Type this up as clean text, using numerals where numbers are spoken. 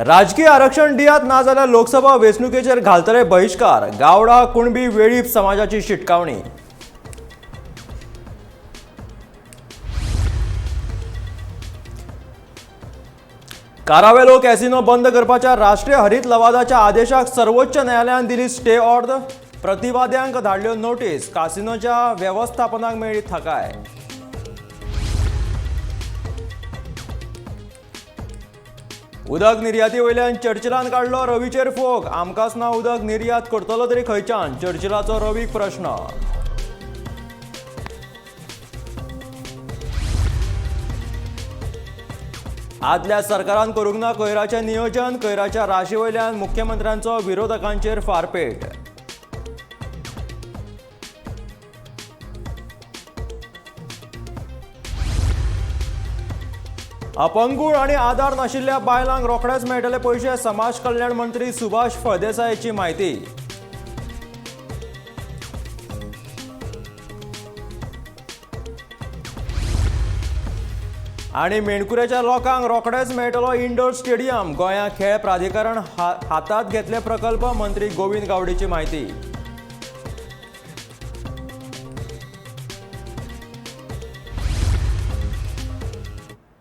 राजकीय आरक्षण दियात ना जाल्यार लोकसभा वेंचणुकेचेर घालतले बहिश्कार. गावडा कुणबी वेळीप समाजाची शिटकावणी. कारावेलो कॅसिनो बंद करपाच्या राष्ट्रीय हरीत लवादाच्या आदेशाक सर्वोच्च न्यायालयान दिली स्टे ऑर्डर. प्रतिवाद्यांक धाडल्यो नोटीस. कासिनोच्या वेवस्थापनाक मेळ्ळी थाकाय. उदक निर्याती वयल्यान चर्चिलान काडलो रवीचेर फोग. आमकांच ना उदक निर्यात करतलो तरी खंयच्यान? चर्चिलाचो रवीक प्रश्न. आदल्या सरकारान करूंक ना कोयराचें नियोजन. कोयराच्या राशी वयल्यान मुख्यमंत्र्यांचो विरोधकांचेर फारपेट. अपंगूळ आनी आदार नाशिल्ल्या बायलांक रोखडेच मेळटले पयशे. समाज कल्याण मंत्री सुभाष फळदेसायाची म्हायती. आनी मेणकुरेच्या लोकांक रोखडेच मेळटलो इंडोर स्टेडियम. गोंया खेळ प्राधिकरण हातात घेतले प्रकल्प. मंत्री गोविंद गावडेची म्हायती.